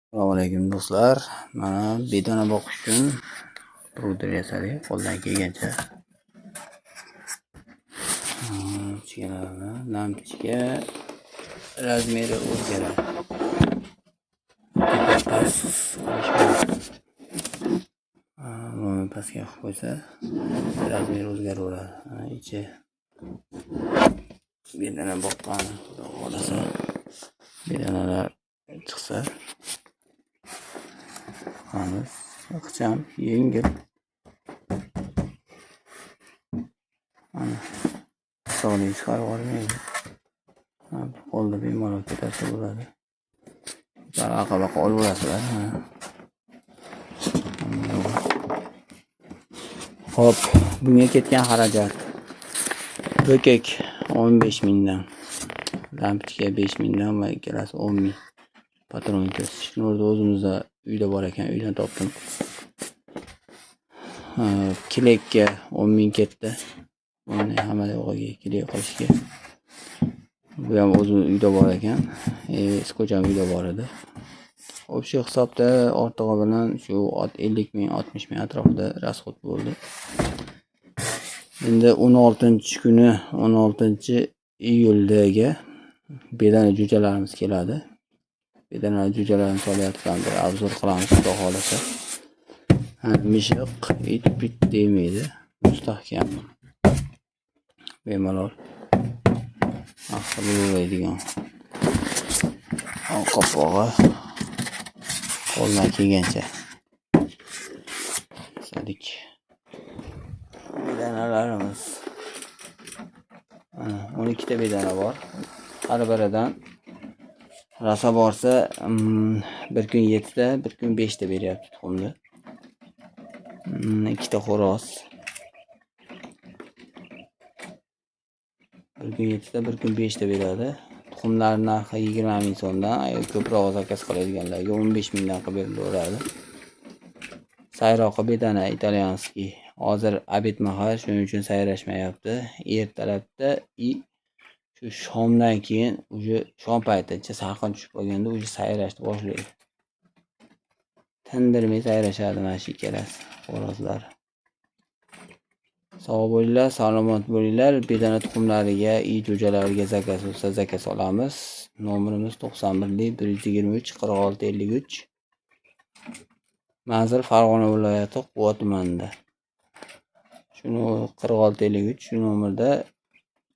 Assalomu alaykum do'stlar. Mana bedana boqish uchun brooder yasadik qo'ldan kelgancha. Lampochkalarni, lampochka размер i o'zgaradi. Tepa past qilish mumkin. Buni pastga qilib qo'ysa, размер o'zgaraveradi. Mana ichi bedana boqqani, xudo xohlasa, bedanalar chiqsa boqamiz. Ixcham, yengil. Mana hisobli chiqarib yubormaydi. Qo'lda bemalol ko'tarsa bo'ladi. Aql baqa olaverasizlar. Xo'p, bunga ketgan xarajat. Bökek 15 mingdan. Lampochka 5 mingdan va ikkalasi 10 ming. Patron ko'z. Shnurni o'zimizda uyda bor ekan, uydan topdim. Клей ga 10 ming ketdi. Buni hamma yo'g'iga клей qilishga. Bu ham o'zim uyda bor ekan. Скотч ham uyda bor edi. Общий hisobda ortig'i bilan shu 50 ming, 60 ming atrofida расход bo'ldi. Endi 16-kuni, 16-iyuldagi bedana jo'jalarimiz keladi. Bedana jo'jalarini solayotgan bir обзор qilamiz, xudo xohlasa. Mishiq, it pit demaydi. Mustahkam. Bemalol aql bo'laveradigan. Qopqog'i qo'ldan kelgancha yasadik. Bedanalarimiz. Mana 12 ta bedana bor. Har biridan rosa borsa, bir kun 7 ta, bir kun 5 ta beryapti tuxumni. Ikkita xo'roz. Bir kun 7 ta, bir kun 5 ta beradi. Tuxumlar narxi 20 ming so'mdan, agar ko'proq заказ qiladiganlarga 15 mingdan qilib berilaveradi. Sayroqi bedana итальянский. Hozir обед mahal, shuning uchun sayrashmayapti. Ertalabda и shu shomdan keyin, уже shom payticha salqin tushib qolganda уже sayrashni boshlaydi. Tindirmay sayrashadi mana shu ikkalasi, xo'rozlar. Sog' bo'linglar, salomat bo'linglar. Bedana tuxumlariga, и jo'jalariga заказ bo'lsa, заказ olamiz. Nomerimiz 91 123 46 53. Manzil Farg'ona viloyati, Quva tumanida. Shuni 46 53, shu nomerda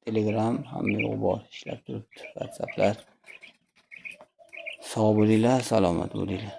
Telegram, hamma yo'q bor, ishlab turibdi, WhatsApplar. Sog' bo'linglar, salomat bo'linglar.